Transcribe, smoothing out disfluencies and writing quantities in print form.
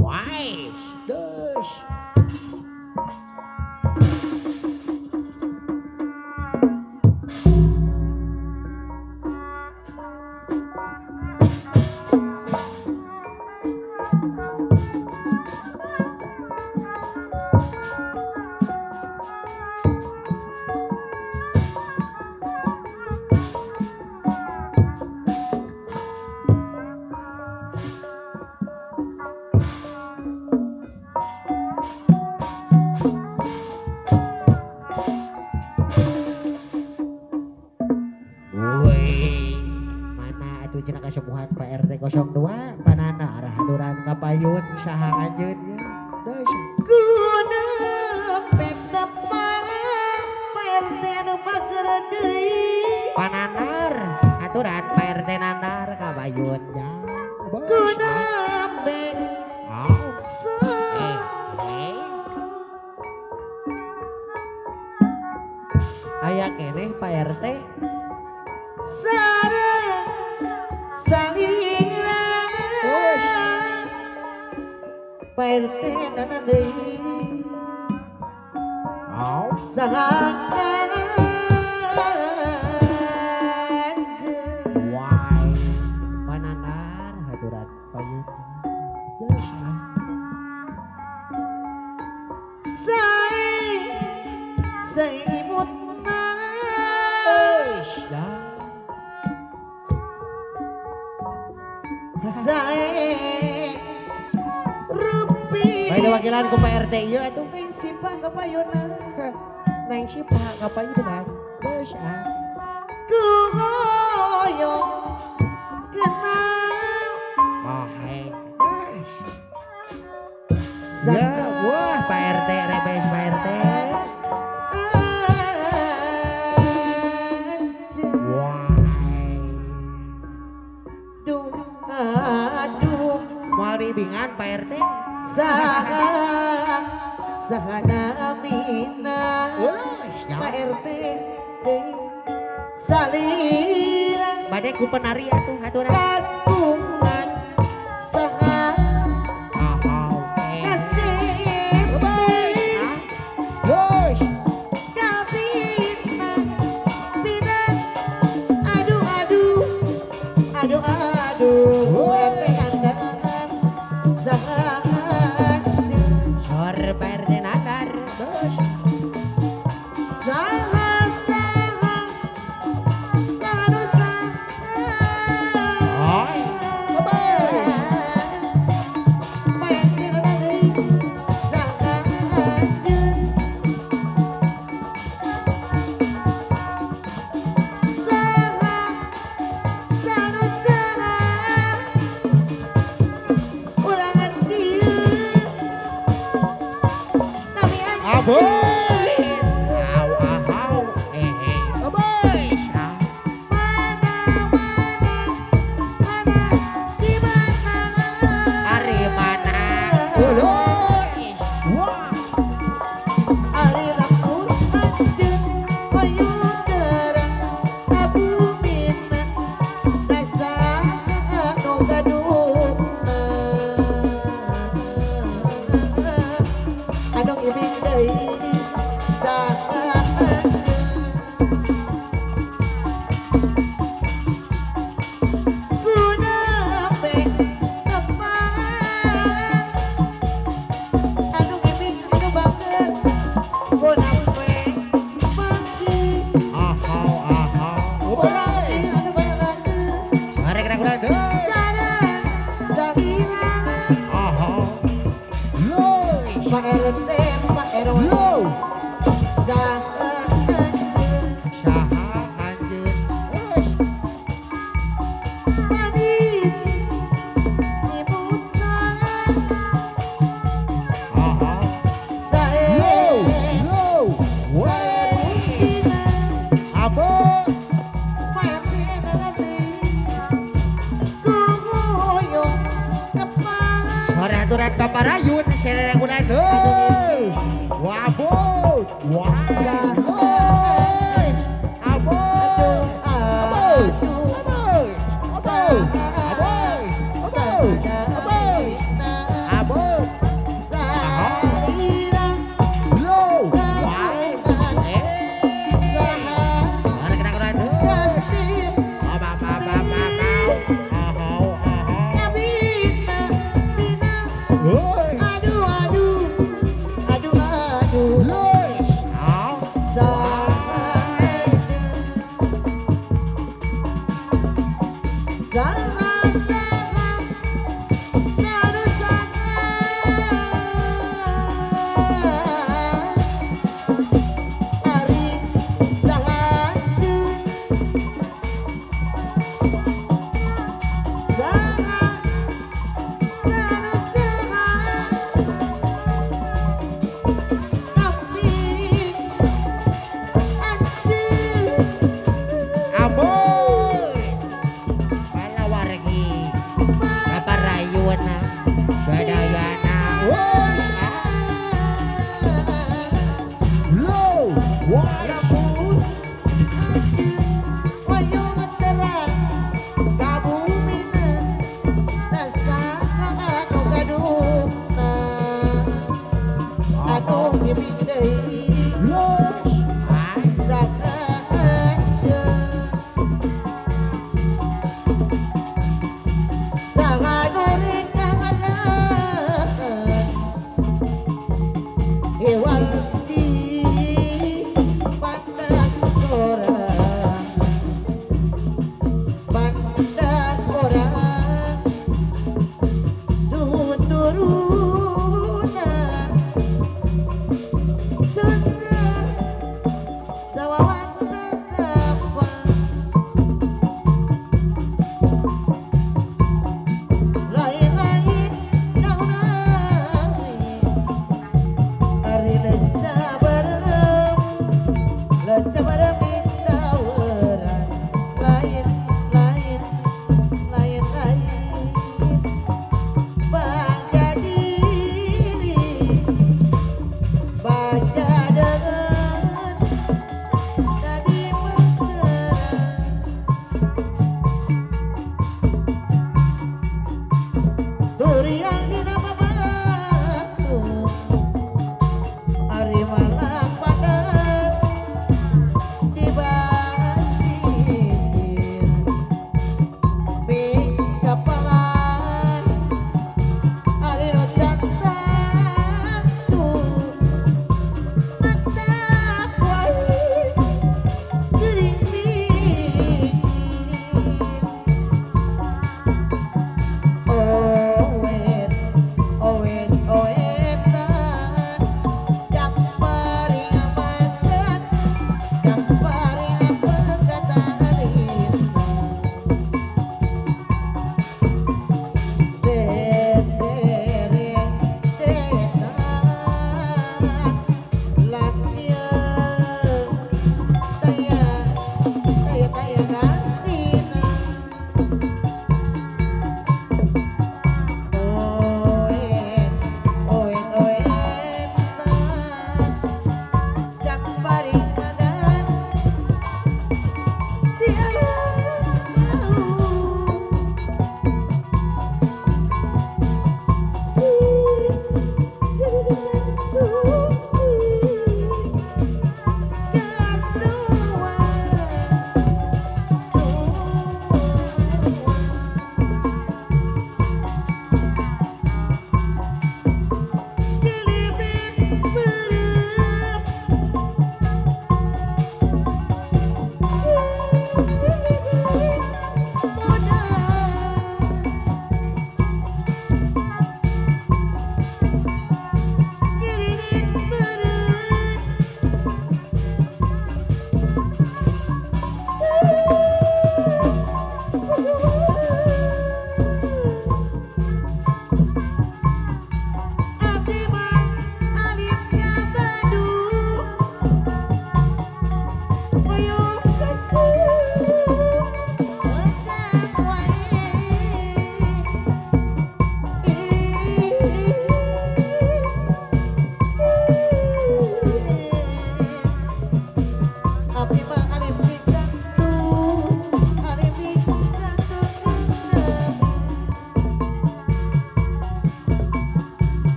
Wais, deus. Kasepuhan Pak RT 02 panana arah aturan kapayun saha anjeun deus guna petapa Pak RT anu bager deui pananar aturan Pak RT nanar kapayun ya guna be aya keneh Pak RT sareng salira Pak RT nana deui saha anjeun wae pananar haturan payun geus sae sae imutna euy ya sae rupi bae wakilan ku Pak RT ieu atuh neng sipah kapayuna neng sipah kapayuna geus ah ku hoyong kenal oh hei geus ya wah Pak RT rebes Pak RT wah aduh moal dibingan Pak RT saha saha namina Pak RT salira bade ku penari atuh aturan kagungan saha kasih kabina bina aduh aduh aduh aduh RT andalan saha sor Pak RT nadar bos saha saha sanu saha Pak RT nadar saha anjeun saha sanu saha ulangan dieu nami Aboy au ahau eh aboy mana mana mana di mana ari mana uluy wah ari lamun anjeun hoyong terang ka bumina dasar nu gaduhna anu ibing deui saha anjeun guna tepang anu ibing anu bager guna bagi ahau ahau urang anu bager sare kena kurang deui sareng salira ahau luy Pak RT Pak RW saha anjeun saha anjeun geus manis imutna ahau sae yo sae rupina aboy Pak RT nanti ku hoyong tepang sore aturan kaparayun sere kurang deui waboy wah saha aboy aduh aboy aboy aboy aboy aboy Rasa.